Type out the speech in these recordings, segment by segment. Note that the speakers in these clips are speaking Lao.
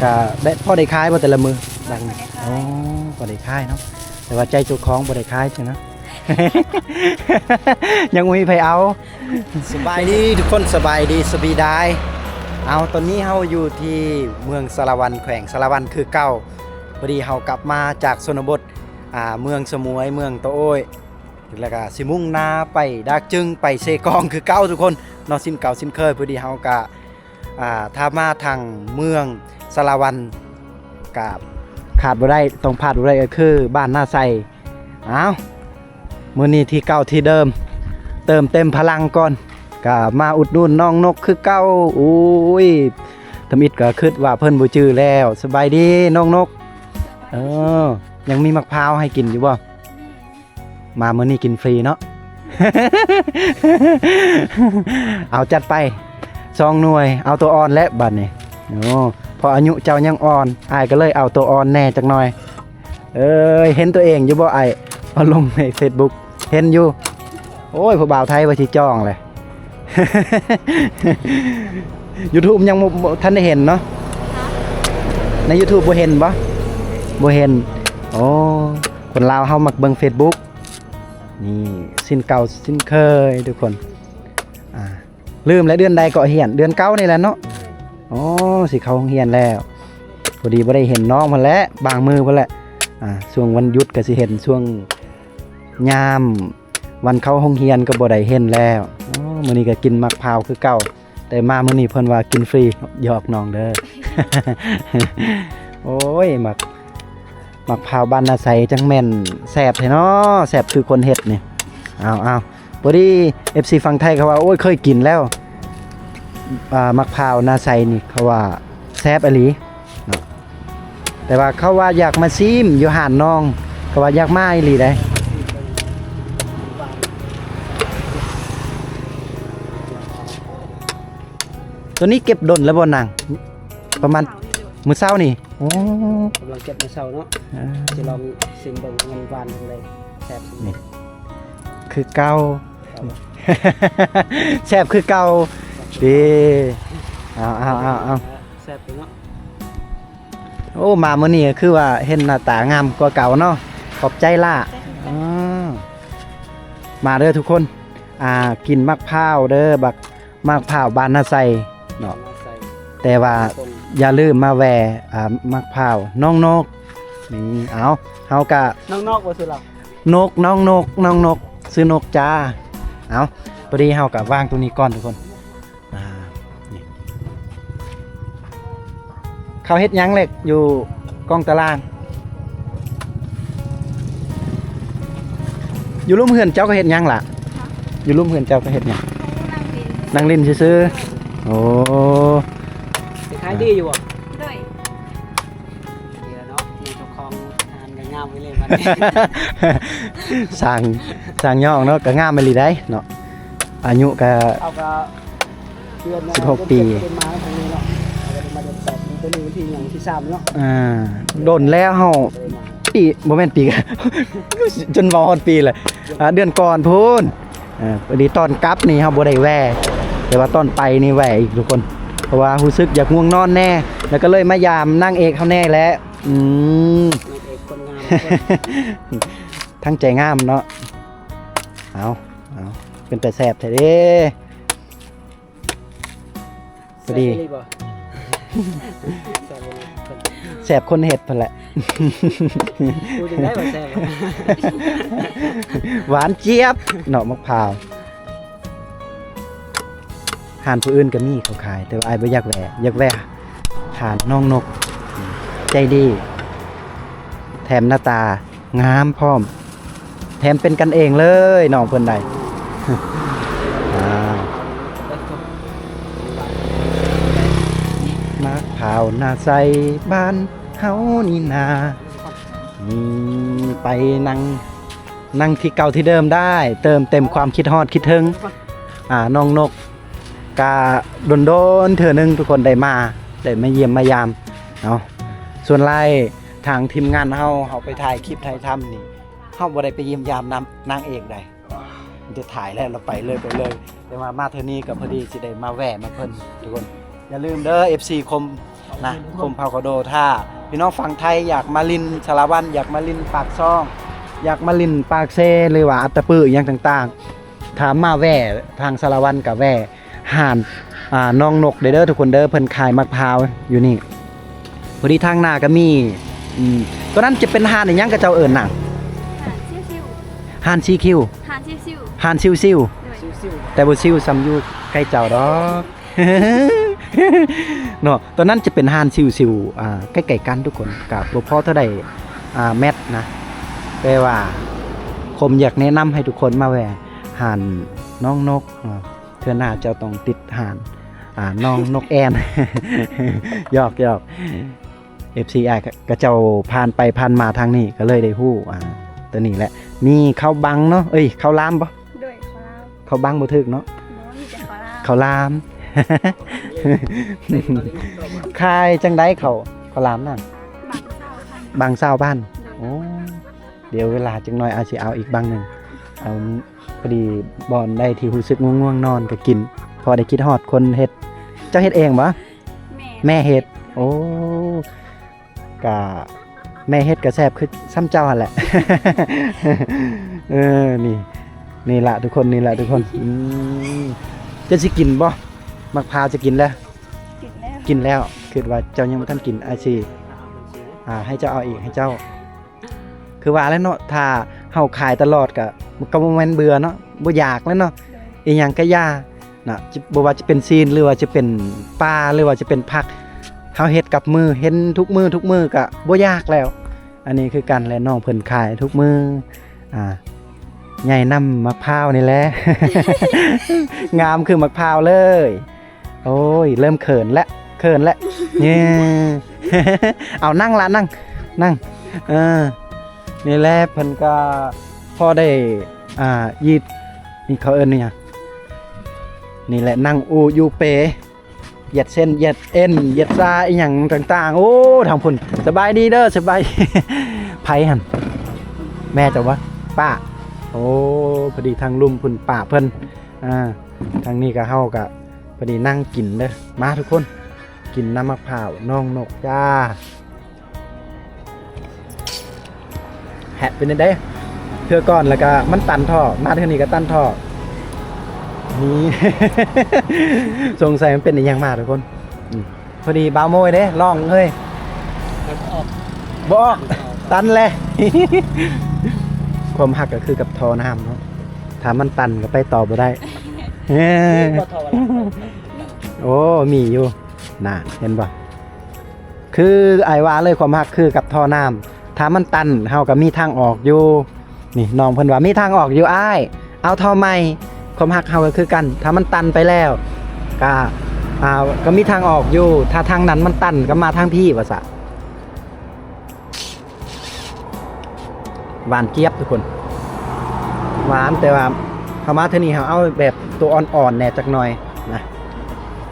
ກະໄດ້ ພໍໄດ້ຂາຍບໍ່ແຕ່ລະມື້? ບັງ ອໍ ພໍໄດ້ຂາຍເນາະ ແຕ່ວ່າໃຈເຈົ້າຂອງບໍ່ໄດ້ຂາຍຊັ້ນນະ ຍັງບໍ່ມີໃຜເອົາ. ສະບາຍດີທຸກຄົນ ສະບາຍດີ ສະບີດາຍ. ເອົາ ຕອນນີ້ເຮົາຢູ່ທີ່ເມືອງສາລະວັນ ແຂວງສາລະວັນຄືເກົ່າ. ພໍດີເຮົາກັບມາຈາກຊົນນະບົດ ອ່າ ເມືອງສະໝວຍ ເມືອງຕະໂອ້ຍ ແລ້ວກະຊິມຸ່ງໜ້າໄປດາກຈຶງ ໄປເຊກອງຄືເກົ່າທຸກຄົນເນາະ ເຊັ່ນເກົ່າເຊັ່ນເຄີຍ. ພໍດີເຮົາກະ ອ່າ ຖ້າມາທາງເມືອງສາລະວັນ ກະຂາດບໍ່ໄດ້ ຕ້ອງພາດບໍ່ໄດ້ ກໍຄືບ້ານນາໄຊ. ອ້າວ ມື້ນີ້ທີ່ເກົ່າທີ່ເດີມ ເຕີມເຕັມພະລັງກ່ອນ ກະມາອຸດໜູນນ້ອງນົກຄືເກົ່າ. ໂອ້ຍ ທຳອິດກະຄິດວ່າເພິ່ນບໍ່ຈື່ແລ້ວ. ສະບາຍດີນ້ອງນົກ. ເອີ ຍັງມີໝາກພ້າວໃຫ້ກິນຢູ່ບໍ່? ມາມື້ນີ້ກິນຟຣີເນາະ. ເອົາ ຈັດໄປສອງໜ່ວຍ ເອົາໂຕອ່ອນແຫຼະບາດນີ້. ໂອ້ ເພາະອາຍຸເຈົ້າຍັງອ່ອນ ອ້າຍກໍເລີຍເອົາໂຕອ່ອນແດ່ຈັກໜ່ອຍ. ເອີຍ ເຫັນຕົວເອງຢູ່ບໍ່ອ້າຍ ເອົາລົງໃນເຟສບຸກ? ເຫັນຢູ່. ໂອ້ຍ ຜູ້ບ່າວໄທວ່າຊິຈອງແຫຼະ. ຢູທູບຍັງບໍ່ ບໍ່ທັນໄດ້ເຫັນເນາະ. ໃນຢູທູບບໍ່ເຫັນບໍ່? ບໍ່ເຫັນ. ໂອ້ ຄົນລາວເຮົາມັກເບິ່ງເຟສບຸກ. ນີ້ ເຊັ່ນເກົ່າເຊັ່ນເຄີຍທຸກຄົນ. ອ່າ ລືມແລ້ວ ເດືອນໃດເກາະຮຽນ? ເດືອນເກົ້ານີ້ແຫຼະເນາະ. ອໍ ຊິເຂົ້າໂຮງຮຽນແລ້ວ. ພໍດີບໍ່ໄດ້ເຫັນນ້ອງເພິ່ນແຫຼະ ບາງມື້ເພິ່ນແຫຼະ. ອ່າ ຊ່ວງວັນຢຸດກໍຊິເຫັນ ຊ່ວງຍາມວັນເຂົ້າໂຮງຮຽນກໍບໍ່ໄດ້ເຫັນແລ້ວ. ອໍ ມື້ນີ້ກໍກິນໝາກພ້າວຄືເກົ່າ ແຕ່ມາມື້ນີ້ເພິ່ນວ່າກິນຟຣີ. ຫຍອກນ້ອງເດີ. ໂອ້ຍ ໝາກ ໝາກພ້າວບ້ານນາໄຊ ຈັ່ງແມ່ນແຊບແທ້ເນາະ ແຊບຄືຄົນເຮັດນີ້. ເອົາໆ ພໍດີເອັຟຊີຝັ່ງໄທເຂົາວ່າ ໂອ້ຍ ເຄີຍກິນແລ້ວ ອ່າ ໝາກພ້າວນາໄຊນີ້ ເຂົາວ່າແຊບອີ່ຫຼີເນາະ. ແຕ່ວ່າເຂົາວ່າຢາກມາຊີມຢູ່ຮ້ານນ້ອງ ເຂົາວ່າຢາກມາອີ່ຫຼີໃດ. ໂຕນີ້ເກັບດົນແລ້ວບໍ່ນາງ? ປະມານມື້ເຊົ້ານີ້. ໂອ້ ກຳລັງເກັບມື້ເຊົ້າເນາະ. ເອີ ຊິລອງຊີມເບິ່ງວ່າມັນຫວານຈັ່ງໃດ ແຊບສ່ຳໃດ. ຄືເກົ່າ ເກົ່າ ແຊບຄືເກົ່າເດ້. ເອົາໆໆໆ ແຊບເນາະ. ໂອ້ ມາມື້ນີ້ກໍຄືວ່າເຫັນໜ້າຕາງາມກວ່າເກົ່າເນາະ. ຂອບໃຈຫຼ້າ. ອືມ ມາເດີທຸກຄົນ ອ່າ ກິນໝາກພ້າວເດີ ບັກ ໝາກພ້າວບ້ານນາໄຊເນາະ. ນາໄຊ ແຕ່ວ່າຢ່າລືມມາແວ່ ອ່າ ໝາກພ້າວນ້ອງນົກນີ້. ເອົາ ເຮົາກະ ນ້ອງນົກບໍ່ຊື່ລາວ? ນົກ ນ້ອງນົກ ນ້ອງນົກ ຊື່ນົກຈ້າ. ເອົາ ພໍດີເຮົາກະວາງຕົງນີ້ກ່ອນທຸກຄົນ. ອ່າ ນີ້ ເຂົາເຮັດຫຍັງແຫຼະຢູ່ກ້ອງຕາລາງ? ຢູ່ລຸ່ມເຮືອນເຈົ້າກໍເຮັດຫຍັງລະ? ຢູ່ລຸ່ມເຮືອນເຈົ້າກໍເຮັດຫຍັງ? ນັ່ງຫຼິ້ນ ນັ່ງຫຼິ້ນຊື່ໆ. ໂອ້ ຂາຍດີຢູ່ບໍ່? ໂດຍ ດີແລ້ວເນາະ ເຈົ້າຂອງຮ້ານກໍງາມໄວ້ເລີຍບັດນີ້. ຊ່າງ ຊ່າງຍ້ອງເນາະ ກໍງາມອີ່ຫຼີໃດເນາະ. ອາຍຸກໍ ເຮົາກໍ ເດືອນ ສິບຫົກປີ ເດືອນເຈັດເປັນມາທາງນີ້ເນາະ. ເຮົາກໍໄດ້ມາເດືອນແປດ ມື້ນີ້ວັນທີຫຍັງ? ທີສາມເນາະ. ອ່າ ດົນແລ້ວເຮົາ ບໍ່ໄດ້ມາ ປີ ບໍ່ແມ່ນປີ ຈົນເວົ້າຮອດປີແຫຼະ. ອ່າ ເດືອນກ່ອນພຸ້ນ. ເອີ ພໍດີຕອນກັບນີ້ເຮົາບໍ່ໄດ້ແວ່ ແຕ່ວ່າຕອນໄປນີ້ແວ່ອີກທຸກຄົນ ເພາະວ່າຮູ້ສຶກຢາກງ່ວງນອນແດ່ ແລ້ວກໍເລີຍມາຢາມນາງເອກເຮົາແດ່ແຫຼະ. ອືມ ນາງເອກຄົນງາມ ທັງໃຈງາມເນາະ. ເອົາ ເອົາ ເປັນຕາແຊບແທ້ເດ້. ພໍດີ ແຊບອີ່ຫຼີບໍ່? ແຊບອີ່ຫຼີ ແຊບຄົນເຮັດພຸ້ນແຫຼະ. ຮູ້ຈັ່ງໃດວ່າແຊບ? ຫວານຈຽບເນາະ ໝາກພ້າວ. ຮ້ານຜູ້ອື່ນກໍມີເຂົາຂາຍ ແຕ່ວ່າອ້າຍບໍ່ຢາກແວ່ ຢາກແວ່ຮ້ານນ້ອງນົກ ໃຈດີ ແຖມໜ້າຕາງາມພ້ອມ. ແຖມເປັນກັນເອງເລີຍນ້ອງເພິ່ນໄດ໋. ອ່າ ໝາກພ້າວນາໄຊບ້ານເຮົານີ້ນາ. ນີ້ ໄປນັ່ງ ນັ່ງທີ່ເກົ່າທີ່ເດີມໄດ້ ເຕີມເຕັມຄວາມຄິດຮອດຄິດເຖິງ. ອ່າ ນ້ອງນົກ ກະດົນໆເທື່ອໜຶ່ງທຸກຄົນໄດ້ມາ ໄດ້ມາຢ້ຽມມາຢາມເນາະ. ສ່ວນຫຼາຍທາງທີມງານເຮົາ ເຮົາໄປຖ່າຍຄລິບຖ່າຍທຳນີ້ ເຮົາບໍ່ໄດ້ໄປຢ້ຽມຢາມນຳນາງເອກໃດ ມີແຕ່ຖ່າຍແລ້ວລະໄປເລີຍ ໄປເລີຍ. ແຕ່ວ່າມາເທື່ອນີ້ກໍພໍດີຊິໄດ້ມາແວ່ນຳເພິ່ນທຸກຄົນ. ຢ່າລືມເດີ ເອັຟຊີ ຄົມ ນະ ຄົມເຜົ່າກະໂດ. ຖ້າພີ່ນ້ອງຝັ່ງໄທຢາກມາຫຼິ້ນສາລະວັນ ຢາກມາຫຼິ້ນປາກຊ່ອງ ຢາກມາຫຼິ້ນປາກເຊ ຫຼືວ່າອັດຕະປື ອີ່ຫຍັງຕ່າງໆ ຖ້າມາແວ່ທາງສາລະວັນກະແວ່ຮ້ານ ອ່າ ນ້ອງນົກເດີ ເດີທຸກຄົນເດີ ເພິ່ນຂາຍໝາກພ້າວຢູ່ນີ້. ພໍດີທາງໜ້າກະມີ ອືມ ໂຕນັ້ນຈະເປັນຮ້ານອີ່ຫຍັງເຂົາເຈົ້າເອີ້ນນະ? ຮ້ານຊິວໆ ຮ້ານຊິວໆ ຮ້ານຊິວໆ ຮ້ານຊິວໆ ໂດຍ ແຕ່ບໍ່ຊິວສ່ຳຢູ່ໃກ້ເຈົ້າດອກ ເນາະ. ໂຕນັ້ນຈະເປັນຮ້ານຊິວໆ ອ່າ ໃກ້ໆກັນທຸກຄົນ ກະບໍ່ພໍເທົ່າໃດ ອ່າ ແມັດນະ. ແຕ່ວ່າຄົມຢາກແນະນຳໃຫ້ທຸກຄົນມາແວ່ຮ້ານນ້ອງນົກ ອ່າ ເທື່ອໜ້າເຈົ້າຕ້ອງຕິດຮ້ານ ອ່າ ນ້ອງນົກແອ່ນ ຫຍອກໆ ເອັຟຊີ ອ້າຍ ເຂົາເຈົ້າຜ່ານໄປຜ່ານມາທາງນີ້ ກະເລີຍໄດ້ຮູ້ ອ່າ ໂຕນີ້ແຫຼະ. ມີເຂົ້າບັງເນາະ ເອີຍ ເຂົ້າລາມບໍ່? ໂດຍ ເຂົ້າລາມ ເຂົ້າບັງບໍ່ຖືກເນາະ ບໍ່ ມີແຕ່ເຂົ້າລາມ ເຂົ້າລາມ. ຂາຍຈັ່ງໃດເຂົ້າ ເຂົ້າລາມນັ້ນ? ບັງຊາວພັນ ໂອ້ ດຽວເວລາຈັກໜ້ອຍອາດຊິເອົາອີກບັງໜຶ່ງ ເອົາ ພໍດີບ່ອນໃດທີ່ຮູ້ສຶກງ່ວງໆນອນກະກິນ ພໍໄດ້ຄິດຮອດຄົນເຮັດ. ເຈົ້າເຮັດເອງບໍ່? ແມ່ ແມ່ເຮັດ ໂອ້ ກະແມ່ເຮັດກະແຊບຄືສ່ຳເຈົ້າຫັ້ນແຫຼະ. ເອີ ນີ້ ນີ້ລະທຸກຄົນ ນີ້ລະທຸກຄົນ. ອືມ ເຈົ້າຊິກິນບໍ່? ໝາກພ້າວຈະກິນແລ້ວ ກິນແລ້ວ ກິນແລ້ວ. ຄິດວ່າເຈົ້າຍັງບໍ່ທັນກິນ ອາດຊິ ອ່າ ໃຫ້ເຈົ້າເອົາອີກ ໃຫ້ເຈົ້າ ຄືວ່າແຫຼະເນາະ ຖ້າເຮົາຂາຍຕະຫຼອດກະ ກະບໍ່ແມ່ນເບື່ອເນາະ ບໍ່ຢາກແລ້ວເນາະ. ອີ່ຫຍັງກະຢ່ານະ ບໍ່ວ່າຈະເປັນຊີ້ນ ຫຼືວ່າຈະເປັນປາ ຫຼືວ່າຈະເປັນຜັກ ເຮົາເຮັດກັບມື ເຫັນທຸກມື້ ທຸກມື້ກະບໍ່ຢາກແລ້ວ. ອັນນີ້ຄືກັນແຫຼະ ນ້ອງເພິ່ນຂາຍທຸກມື້ ອ່າ ໃຫຍ່ນຳໝາກພ້າວນີ້ແຫຼະ ງາມຄືໝາກພ້າວເລີຍ. ໂອ້ຍ ເລີ່ມເຂີນແລ້ວ ເຂີນແລ້ວ ເອີ ເອົາ ນັ່ງລະ ນັ່ງ ນັ່ງ ເອີ ນີ້ແຫຼະ ເພິ່ນກະພໍໄດ້ ອ່າ ຢຽດ ນີ້ເຂົາເອີ້ນຫຍັງ? ນີ້ແຫຼະ ນັ່ງອູຢູ່ເປ ຢຽດເສັ້ນ ຢຽດເອັນ ຢຽດຊາ ອີ່ຫຍັງຕ່າງໆ. ໂອ້ ທາງພຸ້ນ ສະບາຍດີເດີ ສະບາຍ ໃຜຫັ້ນ? ແມ່ເຈົ້າບໍ່? ປ້າ. ໂອ້ ພໍດີທາງລຸ່ມພຸ້ນປ້າເພິ່ນ ອ່າ ທາງນີ້ກະ ເຮົາກະ ພໍດີນັ່ງກິນເດີ ມາທຸກຄົນ ກິນນ້ຳໝາກພ້າວນ້ອງນົກຈ້າ. ແຮະ ເປັນຈັ່ງໃດ? ເທື່ອກ່ອນລະກະມັນຕັນທໍ່ ມາເທື່ອນີ້ກະຕັນທໍ່ ນີ້ ສົງໄສມັນເປັນອີ່ຫຍັງມາທຸກຄົນ. ອືມ ພໍດີບ່າວໂມຍເດ້ ລອງເອີຍ ບໍ່ອອກ ບໍ່ອອກ ຕັນແຫຼະ. ຄວາມຮັກກະຄືກັບທໍ່ນ້ຳເນາະ ຖ້າມັນຕັນກະໄປຕໍ່ບໍ່ໄດ້. ບໍ່ທໍ່ລະ ໂອ້ ມີຢູ່ ນະ ເຫັນບໍ່? ຄືອ້າຍວ່າເລີຍ ຄວາມຮັກຄືກັບທໍ່ນ້ຳ ຖ້າມັນຕັນ ເຮົາກະມີທາງອອກຢູ່. ນີ້ ນ້ອງເພິ່ນວ່າມີທາງອອກຢູ່ອ້າຍ ເອົາທໍ່ໃໝ່. ຄວາມຮັກເຮົາກະຄືກັນ ຖ້າມັນຕັນໄປແລ້ວ ກະ ອ່າ ກະມີທາງອອກຢູ່ ຖ້າທາງນັ້ນມັນຕັນ ກະມາທາງພີ້ ວ່າຊະ. ຫວານຈຽບທຸກຄົນ ຫວານ ແຕ່ວ່າເຮົາມາເທື່ອນີ້ເຮົາເອົາແບບໂຕອ່ອນໆແດ່ຈັກໜ່ອຍນະ.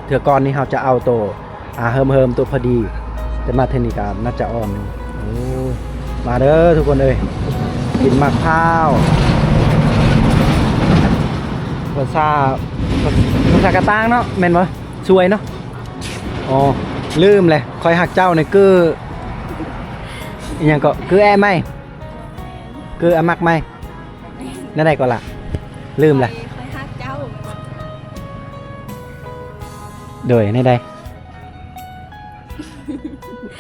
ເທື່ອກ່ອນນີ້ເຮົາຈະເອົາໂຕ ອ່າ ເຮີມໆ ໂຕພໍດີ ແຕ່ມາເທື່ອນີ້ກະໜ້າຈະອ່ອນຢູ່. ໂອ້ ມາເດີທຸກຄົນເອີຍ ກິນໝາກພ້າວ ພາສາ ພາສາກະຕ່າງເນາະ ແມ່ນບໍ່? ສວຍເນາະ. ອໍ ລືມແຫຼະ ຂ້ອຍຮັກເຈົ້ານີ້ຄື ອີ່ຫຍັງເກາະ? ຄືແອໄໝ ຄືອາມັກໄໝ ແນວໃດເກາະລະ? ລືມແຫຼະ. ຂ້ອຍ ຂ້ອຍຮັກເຈົ້າ ໂດຍ ແນວໃດ?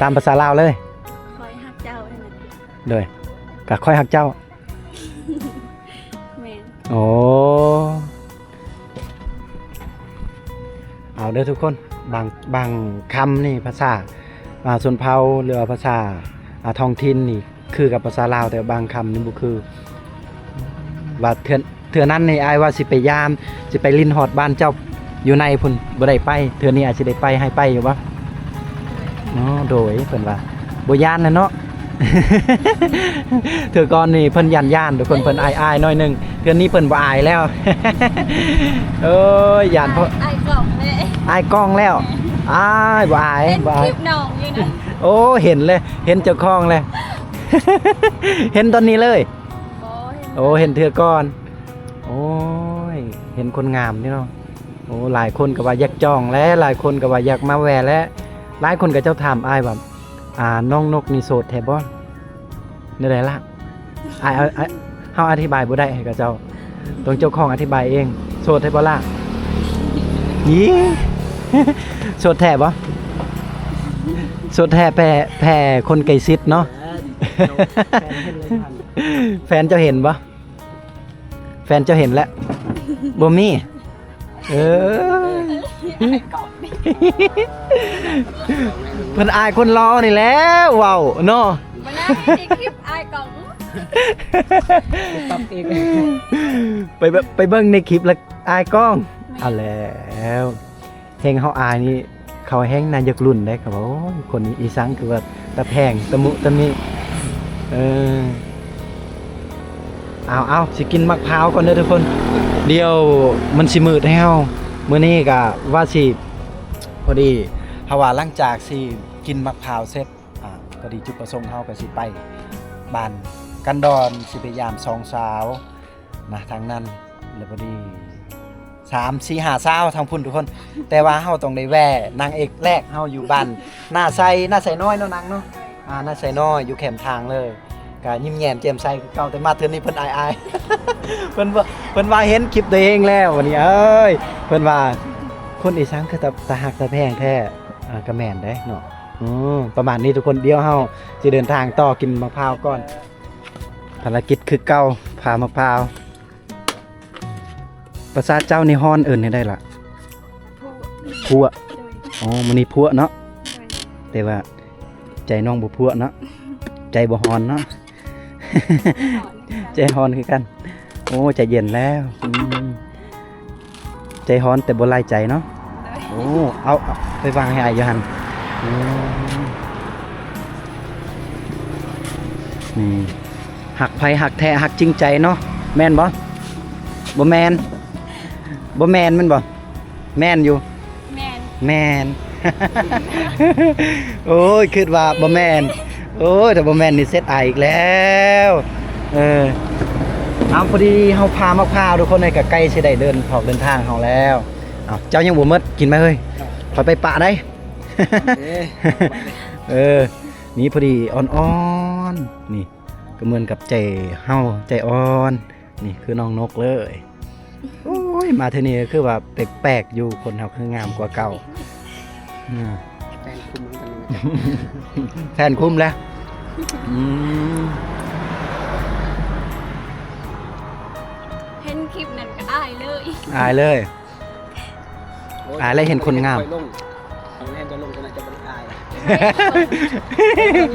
ຕາມພາສາລາວເລີຍ ຂ້ອຍຮັກເຈົ້າ ໂດຍ ກະຂ້ອຍຮັກເຈົ້າ. ແມ່ນ ໂອ້ ເອົາເດີທຸກຄົນ ບາງ ບາງຄຳນີ້ພາສາ ອ່າ ຊົນເຜົ່າ ຫຼືວ່າພາສາ ອ່າ ທ້ອງຖິ່ນນີ້ຄືກັບພາສາລາວ ແຕ່ບາງຄຳນີ້ບໍ່ຄື. ວ່າເທື່ອ ເທື່ອນັ້ນນີ້ອ້າຍວ່າຊິໄປຢາມ ຊິໄປຫຼິ້ນຮອດບ້ານເຈົ້າຢູ່ໃນພຸ້ນ ບໍ່ໄດ້ໄປ ເທື່ອນີ້ອາດຊິໄດ້ໄປ ໃຫ້ໄປຢູ່ບໍ່? ເນາະ ໂດຍ ເພິ່ນວ່າບໍ່ຢ້ານແລ້ວເນາະ. ເທື່ອກ່ອນນີ້ເພິ່ນຢ້ານໆ ທຸກຄົນ ເພິ່ນອາຍໆໜ້ອຍໜຶ່ງ ເທື່ອນີ້ເພິ່ນບໍ່ອາຍແລ້ວ. ໂອ້ຍ ຢ້ານເພາະ ອາຍກ້ອງແລ້ວ ອາຍກ້ອງແລ້ວ ອາຍ ບໍ່ອາຍ ເຫັນ ບໍ່ອາຍ ຄລິບນ້ອງຢູ່ນະ. ໂອ້ ເຫັນເລີຍ ເຫັນເຈົ້າຂອງເລີຍ ເຫັນຕອນນີ້ເລີຍ. ບໍ່ເຫັນ ໂອ້ ເຫັນເທື່ອກ່ອນ. ໂອ້ຍ ເຫັນຄົນງາມເດ້ເນາະ. ໂອ້ ຫຼາຍຄົນກະວ່າຢາກຈອງແຫຼະ ຫຼາຍຄົນກະວ່າຢາກມາແວ່ແຫຼະ. ຫຼາຍຄົນເຂົາເຈົ້າຖາມອ້າຍວ່າ ອ່າ ນ້ອງນົກນີ້ໂສດແທ້ບໍ່? ແນວໃດລະ? ອ້າຍ ອ້າຍ ເຮົາອະທິບາຍບໍ່ໄດ້ໃຫ້ເຂົາເຈົ້າ ຕ້ອງເຈົ້າຂອງອະທິບາຍເອງ. ໂສດແທ້ບໍ່ລະ? ອີ ໂສດແທ້ບໍ່? ໂສດແທ້ແຜ່ ແຜ່ຄົນໃກ້ຊິດເນາະ. ແຟນເຈົ້າເຫັນບໍ່? ແຟນເຈົ້າເຫັນແລ້ວ ບໍ່ມີ. ເອີ ເພິ່ນອາຍຄົນຫຼໍ່ນີ້ແຫຼະ ເວົ້າເນາະ. ມານັ່ງໃນຄລິບອາຍກ້ອງ ປັບເອງ ໄປເບິ່ງ ໄປເບິ່ງໃນຄລິບລະອາຍກ້ອງ. ເອົາແລ້ວ ແຮງເຮົາອາຍນີ້ ເຂົາແຮງໜ້າຢາກລຸ້ນເດ້. ເຂົາວ່າ ໂອ້ຍ ຄົນນີ້ອີສັງຄືວ່າຕາແພງ ຕະມຸຕະມິ. ເອີ ເອົາໆ ຊິກິນໝາກພ້າວກ່ອນເດີທຸກຄົນ ດຽວມັນຊິມືດແລ້ວ. ມື້ນີ້ກະວ່າຊິ ພໍດີເຮົາວ່າຫຼັງຈາກຊິກິນໝາກພ້າວເສັດ ອ່າ ພໍດີຈຸດປະສົງເຮົາກະຊິໄປບ້ານກັນດອນ ຊິໄປຢາມສອງສາວນະ ທາງນັ້ນ ແລ້ວພໍດີ ສາມ ສີ່ ຫ້າ ຊາວທາງພຸ້ນທຸກຄົນ. ແຕ່ວ່າເຮົາຕ້ອງໄດ້ແວ່ນາງເອກແລກເຮົາຢູ່ບ້ານນາໄຊ ນາໄຊນ້ອຍເນາະນາງເນາະ. ອ່າ ນາໄຊນ້ອຍຢູ່ແຄມທາງເລີຍ ກະຍິ້ມແຍ້ມແຈ່ມໃສຄືເກົ່າ. ແຕ່ມາເທື່ອນີ້ເພິ່ນອາຍໆ ເພິ່ນວ່າ ເພິ່ນວ່າເຫັນຄລິບຕົວເອງແລ້ວ ບາດນີ້ ເອີຍ ເພິ່ນວ່າ ຄົນອີສັງຄືຕາ ຕາຮັກຕາແພງແທ້. ອ່າ ກະແມ່ນເດ້ເນາະ. ອື ປະມານນີ້ທຸກຄົນ ດຽວເຮົາຊິເດີນທາງຕໍ່ ກິນໝາກພ້າວກ່ອນ. ພາລະກິດຄືເກົ່າ ຜ່າໝາກພ້າວ. ພາສາເຈົ້ານີ້ຮ້ອນເອີ້ນແນວໃດລະ? ພົວ. ໂດຍ. ອໍ ມື້ນີ້ພົວເນາະ. ໂດຍ. ແຕ່ວ່າໃຈນ້ອງບໍ່ພົວເນາະ ໃຈບໍ່ຮ້ອນເນາະ. ຮ້ອນຄືກັນ. ໃຈຮ້ອນຄືກັນ. ໂອ້ ໃຈເຢັນແລ້ວ. ອືມ ໃຈຮ້ອນແຕ່ບໍ່ຫຼາຍໃຈເນາະ. ໂດຍ. ໂອ້ ເອົາ ເອົາໄປວາງໃຫ້ອ້າຍຢູ່ຫັ້ນ. ອືມ ນີ້ ຮັກໃຜຮັກແທ້ ຮັກຈິງໃຈເນາະ. ແມ່ນບໍ່? ບໍ່ແມ່ນ ບໍ່ແມ່ນແມ່ນບໍ່? ແມ່ນຢູ່. ແມ່ນ ແມ່ນ. ໂອ້ຍ ຄິດວ່າບໍ່ແມ່ນ. ໂອ້ຍ ຖ້າບໍ່ແມ່ນນີ້ເສັດອາຍອີກແລ້ວ. ເອີ ເອົາ ພໍດີເຮົາຜ່າໝາກພ້າວທຸກຄົນເອີຍ ກະໃກ້ຊິໄດ້ເດີນອອກເດີນທາງເຮົາແລ້ວ. ເອົາ ເຈົ້າຍັງບໍ່ໝົດ ກິນໄປເຮີ້ຍ ຂ້ອຍໄປປະໄດ໋. ເອີ ນີ້ພໍດີອ່ອນໆ ນີ້ກະເໝືອນກັບໃຈເຮົາ ໃຈອ່ອນ. ນີ້ຄືນ້ອງນົກເລີຍ. ໂອ້ຍ ມາເທື່ອນີ້ຄືວ່າແປກໆຢູ່ ຄົນເຮົາຄືງາມກວ່າເກົ່າ. ອືມ ແຟນຄຸມແລ້ວ. ອືມ ເຫັນຄລິບນັ້ນກະອາຍເລີຍ ອາຍເລີຍ. ໂອ້ຍ ອາຍແລ້ວເຫັນຄົນງາມ ເຫັນເຈົ້າລົງ ເຫັນເຈົ້າລົງ ເຈົ້າໜ້າຈະບໍ່ໄດ້ອາຍ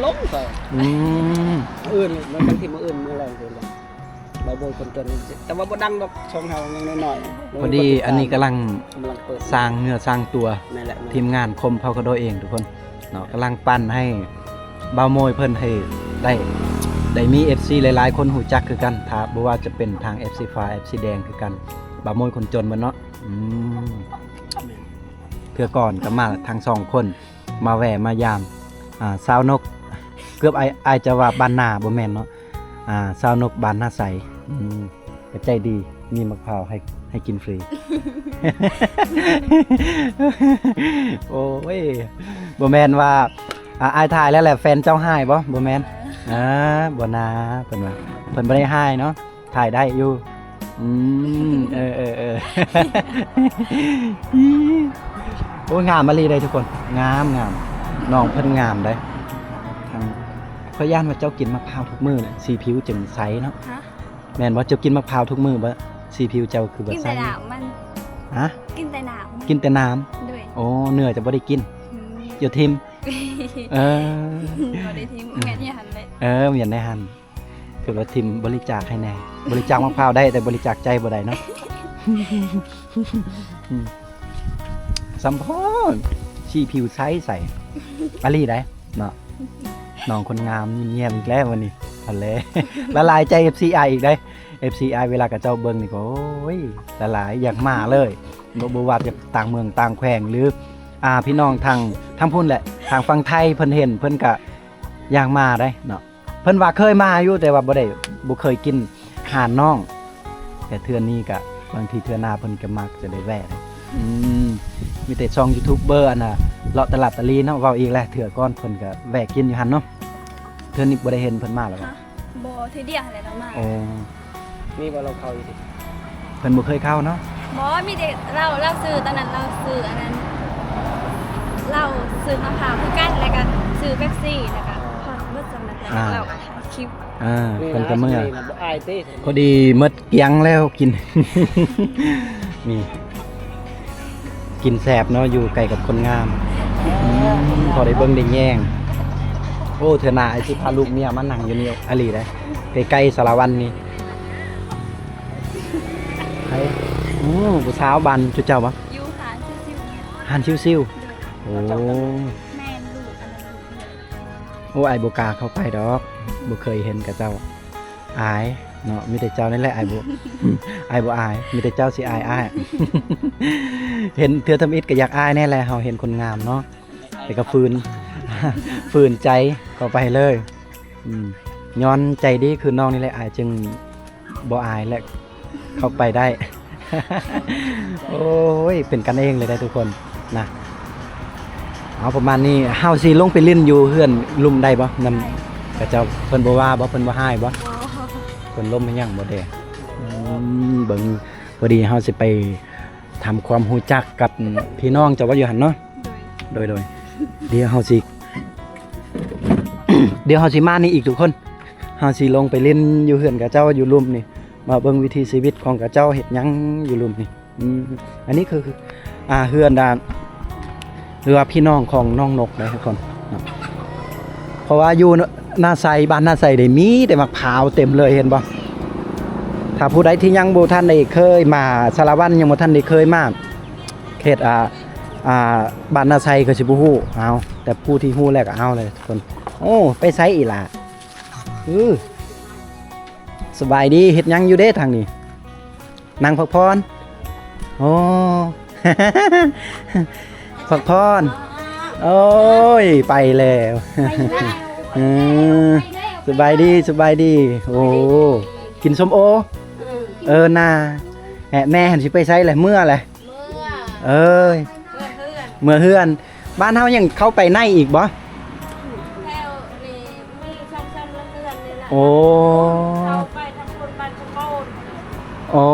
ລົງໄປ. ອືມ ມື້ອື່ນ ບາງທີມື້ອື່ນມື້ແລງ ເວົ້າໂບຍຄົນຈົນ ແຕ່ວ່າບໍ່ດັງດອກ ຊ່ອງເຮົາຍັງນ້ອຍໆ. ພໍດີອັນນີ້ກຳລັງ ກຳລັງເປີດ ສ້າງເນື້ອສ້າງຕົວ. ແມ່ນແຫຼະ ແມ່ນ ທີມງານຄົມເຜົ່າຂະໂດເອງທຸກຄົນເນາະ ກຳລັງປັ່ນໃຫ້ບ່າວໂມຍເພິ່ນໃຫ້ໄດ້ ໄດ້ມີເອັຟຊີຫຼາຍໆຄົນຮູ້ຈັກຄືກັນ ຖ້າບໍ່ວ່າຈະເປັນທາງເອັຟຊີຟ້າ ເອັຟຊີແດງຄືກັນ ບ່າວໂມຍຄົນຈົນເບິດເນາະ. ອືມ ເທື່ອກ່ອນກະມາທັງສອງຄົນ ມາແວ່ມາຢາມ ອ່າ ຊາວນົກ ເກືອບ ອ້າຍ ອ້າຍຈະວ່າບ້ານນາ ບໍ່ແມ່ນເນາະ ອ່າ ຊາວນົກບ້ານນາໄຊ. ອືມ ກະໃຈດີ ມີໝາກພ້າວໃຫ້ ໃຫ້ກິນຟຣີ. ໂອ້ຍ ບໍ່ແມ່ນວ່າ ອ່າ ອ້າຍຖ່າຍແລ້ວແຫຼະ ແຟນເຈົ້າຮ້າຍບໍ່? ບໍ່ແມ່ນ. ເອີ ອ່າ ບໍ່ນາ ເພິ່ນວ່າ ເພິ່ນບໍ່ໄດ້ຮ້າຍເນາະ. ຖ່າຍໄດ້ຢູ່. ອືມ ເອີໆໆ ໂອ້ຍ ງາມອີ່ຫຼີເດ້ທຸກຄົນ ງາມໆ ນ້ອງເພິ່ນງາມເດ້. ທາງ ຂ້ອຍຢ້ານວ່າເຈົ້າກິນໝາກພ້າວທຸກມື້ແຫຼະ ສີຜິວຈຶ່ງໃສເນາະ. ຮະ? ແມ່ນບໍ່? ເຈົ້າກິນໝາກພ້າວທຸກມື້ບໍ່? ສີຜິວເຈົ້າຄືແບບໃສ? ກິນແຕ່ນ້ຳມັນ. ຮະ? ກິນແຕ່ນ້ຳ. ກິນແຕ່ນ້ຳ. ໂດຍ. ໂອ້ ເນື້ອຈະບໍ່ໄດ້ກິນ. ອືມ ຢ່າຖິ້ມ. ເອີ ບໍ່ໄດ້ຖິ້ມ ແມ່ນຢູ່ຫັ້ນແຫຼະ. ເອີ ແມ່ນໃນຫັ້ນ. ຄືວ່າຖິ້ມ ບໍລິຈາກໃຫ້ແດ່. ບໍລິຈາກໝາກພ້າວໄດ້ ແຕ່ບໍລິຈາກໃຈບໍ່ໄດ້ເນາະ. ອືມ ສຳພອນ ສີຜິວໃສໃສ ອາລີໄດ໋ເນາະ. ນ້ອງຄົນງາມຍິ້ມແຍ້ມອີກແລ້ວມື້ນີ້ ຫັ້ນແຫຼະ ລະລາຍໃຈເອັຟຊີອ້າຍອີກໄດ໋. ເອັຟຊີອ້າຍເວລາເຂົາເຈົ້າເບິ່ງນີ້ກະ ໂອ້ຍ ລະລາຍ ຢາກມາເລີຍ. ບໍ່ ບໍ່ວ່າຈະຕ່າງເມືອງຕ່າງແຂວງ ຫຼື ອ່າ ພີ່ນ້ອງທາງ ທາງພຸ້ນແຫຼະ ທາງຝັ່ງໄທ ເພິ່ນເຫັນ ເພິ່ນກະຢາກມາໄດ໋ເນາະ. ເພິ່ນວ່າເຄີຍມາຢູ່ ແຕ່ວ່າບໍ່ໄດ້ ບໍ່ເຄີຍກິນອາຫານນ້ອງ. ແຕ່ເທື່ອນີ້ກະ ບາງທີເທື່ອໜ້າເພິ່ນກະມັກຈະໄດ້ແວ່. ອືມ ມີແຕ່ຊ່ອງຢູທູບເບີ ອັນນ່າ ເລາະຕະຫຼາດຕະລີເນາະ. ເວົ້າອີກແລ້ວ ເທື່ອກ່ອນເພິ່ນກໍແວະກິນຢູ່ຫັ້ນເນາະ. ເທື່ອນີ້ບໍ່ໄດ້ເຫັນເພິ່ນມາແລ້ວບໍ່? ບໍ່ ເທື່ອດຽວຫັ້ນແຫຼະລາວມາ. ໂອ້ ມີບໍ່ລາວເຂົ້າຢູ່ຕິ? ເພິ່ນບໍ່ເຄີຍເຂົ້າເນາະ? ບໍ່ ມີແຕ່ລາວ ລາວຊື້ ຕອນນັ້ນລາວຊື້ອັນນັ້ນ ລາວຊື້ໝາກພ້າວຄືກັນ ແລ້ວກໍຊື້ເປັບຊີ ແລ້ວກໍພໍດເບິດສ່ຳນັ້ນ ແລ້ວ ອ່າ ລາວກໍຖ່າຍຄລິບ. ອ່າ ເພິ່ນກໍເມືອ ນີ້ນະ ບໍ່ອາຍຕິ? ພໍດີໝົດກຽງແລ້ວກິນ ນີ້ ກິນແຊບເນາະ ຢູ່ໃກ້ກັບຄົນງາມ. ອືມ ພໍໄດ້ເບິ່ງໄດ້ແຍງ. ໂອ້ ເທື່ອໜ້າອ້າຍຊິພາລູກເມຍມານັ່ງຢູ່ນີ້ອີ່ຫຼີເດ້ ໃກ້ໆສາລະວັນນີ້. ໃຜ? ໂອ້ ຜູ້ສາວບ້ານຈຸເຈົ້າບໍ່? ຢູ່ຮ້ານຊິວໆ. ຮ້ານຊິວໆ? ໂດຍ. ໂອ້ ແມ່ນ ລູກອັນນັ້ນ. ໂອ້ ອ້າຍບໍ່ກ້າເຂົ້າໄປດອກ ບໍ່ເຄີຍເຫັນຂະເຈົ້າ. ອາຍເນາະ ມີແຕ່ເຈົ້ານີ້ແຫຼະອາຍບໍ່ ອາຍບໍ່ອາຍ ມີແຕ່ເຈົ້າຊິອາຍອ້າຍ. ເຫັນເທື່ອທຳອິດກໍຢາກອາຍແດ່ແຫຼະ ເຮົາເຫັນຄົນງາມເນາະ ແຕ່ກໍຝືນ ຝືນໃຈເຂົ້າໄປເລີຍ. ອືມ ຍ້ອນໃຈດີຄືນ້ອງນີ້ແຫຼະ ອາຍຈຶ່ງບໍ່ອາຍແຫຼະ ເຂົ້າໄປໄດ້. ໂອ້ຍ ເປັນກັນເອງເລີຍໄດ໋ທຸກຄົນນະ. ເອົາ ປະມານນີ້ ເຮົາຊິລົງໄປຫຼິ້ນຢູ່ເຮືອນລຸ່ມໄດ້ບໍ່? ນຳຂະເຈົ້າ ເພິ່ນບໍ່ວ່າບໍ່? ເພິ່ນບໍ່ຮ້າຍບໍ່? ບໍ່ ເພິ່ນລົມເຮັດຫຍັງບໍ່ແດ່? ອືມ ເບິ່ງ ພໍດີເຮົາຊິໄປທຳຄວາມຮູ້ຈັກກັບພີ່ນ້ອງເຈົ້າວ່າຢູ່ຫັ້ນເນາະ. ໂດຍ ໂດຍ ໂດຍ ດຽວເຮົາຊິ ດຽວເຮົາຊິມານີ້ອີກທຸກຄົນ ເຮົາຊິລົງໄປຫຼິ້ນຢູ່ເຮືອນຂະເຈົ້າຢູ່ລຸ່ມນີ້ ມາເບິ່ງວິຖີຊີວິດຂອງຂະເຈົ້າເຮັດຫຍັງຢູ່ລຸ່ມນີ້. ອືມ ອັນນີ້ຄື ອ່າ ເຮືອນດານ ຫຼືວ່າພີ່ນ້ອງຂອງນ້ອງນົກເດ້ທຸກຄົນເນາະ. ເພາະວ່າຢູ່ນາໄຊ ບ້ານນາໄຊໄດ້ມີແຕ່ໝາກພ້າວເຕັມເລີຍ ເຫັນບໍ່? ຖ້າຜູ້ໃດທີ່ຍັງບໍ່ທັນໄດ້ເຄີຍມາສາລະວັນ ຍັງບໍ່ທັນໄດ້ເຄີຍມາເຂດ ອ່າ ອ່າ ບ້ານນາໄຊກໍຊິບໍ່ຮູ້. ເອົາ ແຕ່ຜູ້ທີ່ຮູ້ແລ້ວກໍເອົາເລີຍທຸກຄົນ. ໂອ້ ໄປໃສອີ່ຫຼ້າ? ອື ສະບາຍດີ ເຮັດຫຍັງຢູ່ເດ້ທາງນີ້? ນັ່ງພັກຜ່ອນ. ໂອ້ ພັກຜ່ອນ. ໂອ້ຍ ໄປແລ້ວ. ເອີ ສະບາຍດີ ສະບາຍດີ. ໂອ້ ກິນສົ້ມໂອ. ເອີ ໜ້າ ແມ່ຫັ້ນຊິໄປໃສແຫຼະ? ເມືອແຫຼະ. ເອີຍ ເມືອເຮືອນ. ບ້ານເຮົາຍັງເຂົ້າໄປໃນອີກບໍ່? ແຖວນີ້ມີຊ່ອງໆເຮືອນນີ້ແຫຼະ. ໂອ້ ເຂົ້າໄປທາງພຸ້ນບ້ານສະໂກນ. ໂອ້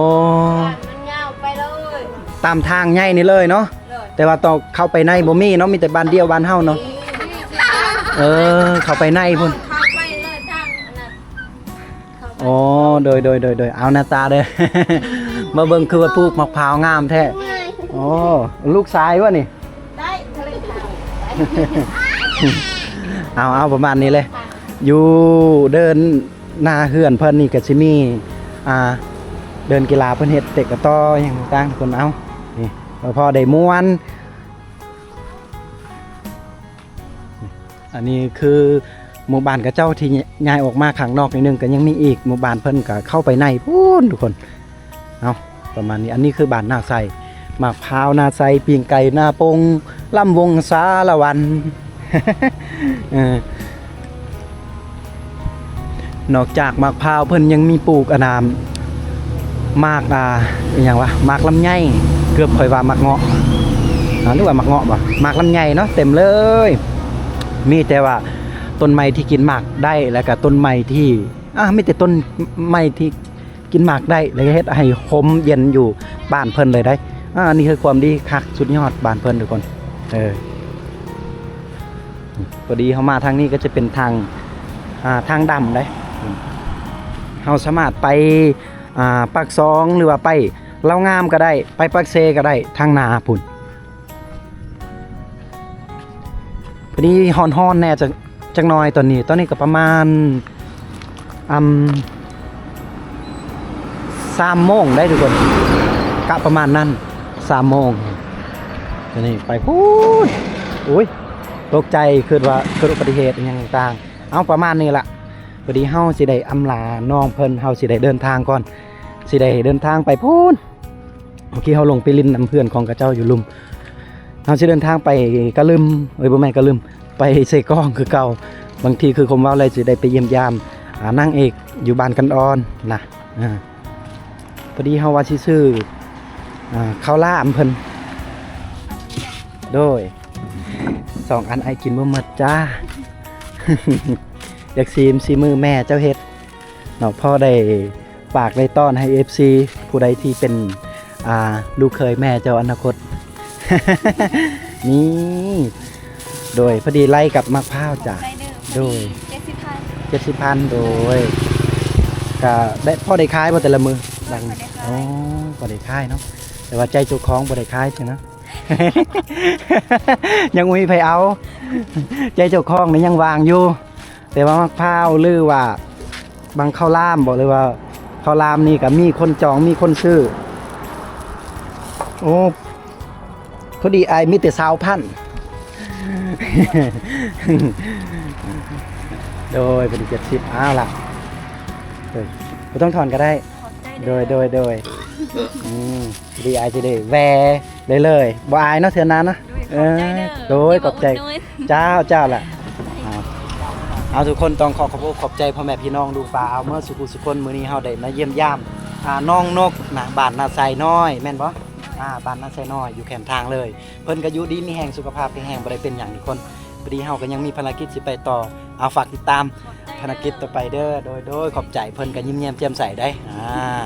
ມັນຍາວໄປເລີຍ ຕາມທາງໃຫຍ່ນີ້ເລີຍເນາະ. ໂດຍ. ແຕ່ວ່າຕ້ອງເຂົ້າໄປໃນບໍ່ມີເນາະ ມີແຕ່ບ້ານດຽວບ້ານເຮົາເນາະ. ເອີ ເຂົ້າໄປໃນພຸ້ນ ເຂົ້າໄປເລີຍທາງນັ້ນ. ອໍ ໂດຍ ໂດຍ ໂດຍ ໂດຍ. ເອົາໜ້າຕາເດີ ມາເບິ່ງຄືວ່າປູກໝາກພ້າວງາມແທ້. ອໍ ລູກຊາຍວະນີ້? ໄດ້ ເອົາ ເອົາ ປະມານນີ້ເລີຍ. ຢູ່ເດີ່ນໜ້າເຮືອນເພິ່ນນີ້ກໍຊິມີ ອ່າ ເດີ່ນກິລາເພິ່ນເຮັດເຕະກະຕໍ້ຫຍັງຕ່າງໆ ທຸກຄົນ. ເອົາ ນີ້ ພໍໄດ້ມ່ວນ. ອັນນີ້ຄືໝູ່ບ້ານຂະເຈົ້າທີ່ຍ້າຍອອກມາຂ້າງນອກໜ້ອຍໜຶ່ງ ກໍຍັງມີອີກໝູ່ບ້ານເພິ່ນກໍເຂົ້າໄປໃນພຸ້ນທຸກຄົນ. ເອົາ ປະມານນີ້ ອັນນີ້ຄືບ້ານນາໄຊ ໝາກພ້າວນາໄຊ ປີ້ງໄກ່ນາປົງ ລຳວົງສາລະວັນ. ເອີ ນອກຈາກໝາກພ້າວ ເພິ່ນຍັງມີປູກ ອັນນ່າ ໝາກ ອ່າ ອີຫຍັງວະ ໝາກລຳໄຍ ເກືອບຂ້ອຍວ່າໝາກເງາະ ອ່າ ຫຼືວ່າໝາກເງາະບໍ່ ໝາກລຳໄຍເນາະ ເຕັມເລີຍ. ມີແຕ່ວ່າຕົ້ນໄມ້ທີ່ກິນໝາກໄດ້ ແລ້ວກະຕົ້ນໄມ້ທີ່ ອ່າ ມີແຕ່ຕົ້ນໄມ້ທີ່ ກິນໝາກໄດ້ ແລ້ວເຮັດໃຫ້ຮົ່ມເຢັນຢູ່ບ້ານເພິ່ນເລີຍໄດ໋. ອ່າ ອັນນີ້ຄືຄວາມດີຄັກສຸດຍອດບ້ານເພິ່ນທຸກຄົນ. ເອີ ພໍດີເຮົາມາທາງນີ້ກໍຈະເປັນທາງ ອ່າ ທາງດຳໄດ໋. ເຮົາສາມາດໄປ ອ່າ ປາກຊ່ອງ ຫຼືວ່າໄປລາວງາມກໍໄດ້ ໄປປາກເຊກໍໄດ້ ທາງໜ້າພຸ້ນ. ພໍດີຮ້ອນໆແດ່ຈັກ ຈັກໜ້ອຍຕອນນີ້ ຕອນນີ້ກໍປະມານ ອຳ ສາມໂມງໄດ໋ທຸກຄົນ ກະປະມານນັ້ນ ສາມໂມງ. ຕອນນີ້ໄປພຸ້ນ ໂອ້ຍ ຕົກໃຈ ຄິດວ່າເກີດອຸບັດຕິເຫດຫຍັງຕ່າງ. ເອົາ ປະມານນີ້ລະ ພໍດີເຮົາຊິໄດ້ອຳລານ້ອງເພິ່ນ ເຮົາຊິໄດ້ເດີນທາງກ່ອນ ຊິໄດ້ເດີນທາງໄປພຸ້ນ. ເມື່ອກີ້ເຮົາລົງໄປຫຼິ້ນນຳເພື່ອນຂອງເຂົາເຈົ້າຢູ່ລຸ່ມ ເຮົາຊິເດີນທາງໄປກະລຶມ ເອີຍ ບໍ່ແມ່ນກະລຶມ ໄປເຊກອງຄືເກົ່າ. ບາງທີຄືຄວາມເວົ້າແລ້ວຊິໄດ້ໄປຢ້ຽມຢາມ ອ່າ ນາງເອກຢູ່ບ້ານກັນອ່ອນນະ. ອ່າ ພໍດີເຮົາວ່າຊິຊື້ ອ່າ ເຂົ້າຫຼາມເພິ່ນ ໂດຍ. ສອງອັນອ້າຍກິນບໍ່ໝົດຈ້າ. ຢາກຊີມສີມືແມ່ເຈົ້າເຮັດເນາະ ພໍໄດ້ຝາກໄດ້ຕ້ອນໃຫ້ເອັຟຊີ ຜູ້ໃດທີ່ເປັນ ອ່າ ລູກເຂີຍແມ່ເຈົ້າອະນາຄົດ. ນີ້ ໂດຍ ພໍດີໄລ່ກັບໝາກພ້າວຈ້າ. ໄດ້ເດີ ໂດຍ ພໍດີ ເຈັດສິບພັນ ເຈັດສິບພັນ ໂດຍ ກະໄດ້ ພໍໄດ້ຂາຍບໍ່ແຕ່ລະມື້? ໂດຍ ບາງ ພໍໄດ້ຂາຍ ອໍ ພໍໄດ້ຂາຍເນາະ ແຕ່ວ່າໃຈເຈົ້າຂອງບໍ່ໄດ້ຂາຍຊີ້ນະ. ຍັງບໍ່ມີໃຜເອົາ ໃຈເຈົ້າຂອງນີ້ຍັງວ່າງຢູ່ ແຕ່ວ່າໝາກພ້າວ ຫຼືວ່າບັງເຂົ້າຫຼາມບໍ ຫຼືວ່າເຂົ້າຫຼາມນີ້ກະມີຄົນຈອງ ມີຄົນຊື້. ໂອ້ ພໍດີອ້າຍມີແຕ່ຊາວພັນ. ໂດຍ ເປັນເຈັດສິບ ເອົາລະ ໂດຍ ບໍ່ຕ້ອງຖອນກະໄດ້. ຂອບໃຈເດີ ໂດຍ ໂດຍ ໂດຍ ອືມ ພໍດີອ້າຍຊິໄດ້ແວ່ໄດ້ເລີຍ ບໍ່ອາຍເນາະ ເທື່ອໜ້າເນາະ. ໂດຍ ເອີ ຂອບໃຈເດີ ໂດຍ ຢ່າບໍ່ ຂອບໃຈ ອຸດໜູນ ເຈົ້າ ເຈົ້າລະ. ເອົາ ເອົາ ທຸກຄົນຕ້ອງຂໍຂອບອົກຂອບໃຈພໍ່ແມ່ພີ່ນ້ອງລຸງປ້າອາວເໝິດສູ່ຜູ້ສູ່ຄົນ ມື້ນີ້ເຮົາໄດ້ມາຢ້ຽມຢາມ ອ່າ ນ້ອງນົກນະ ບ້ານນາໄຊນ້ອຍ ແມ່ນບໍ່? ອ່າ ບ້ານນາໄຊນ້ອຍ ຢູ່ແຄມທາງເລີຍ. ເພິ່ນກະຢູ່ດີມີແຮງ ສຸຂະພາບແຂງແຮງ ບໍ່ໄດ້ເປັນຫຍັງທຸກຄົນ. ພໍດີເຮົາກະຍັງມີພາລະກິດຊິໄປຕໍ່ ເອົາ ຝາກຕິດຕາມພາລະກິດຕໍ່ໄປເດີ. ໂດຍ ໂດຍ ຂອບໃຈ ເພິ່ນກະຍິ້ມແຍ້ມແຈ່ມໃສໄດ໋ ອ່າ.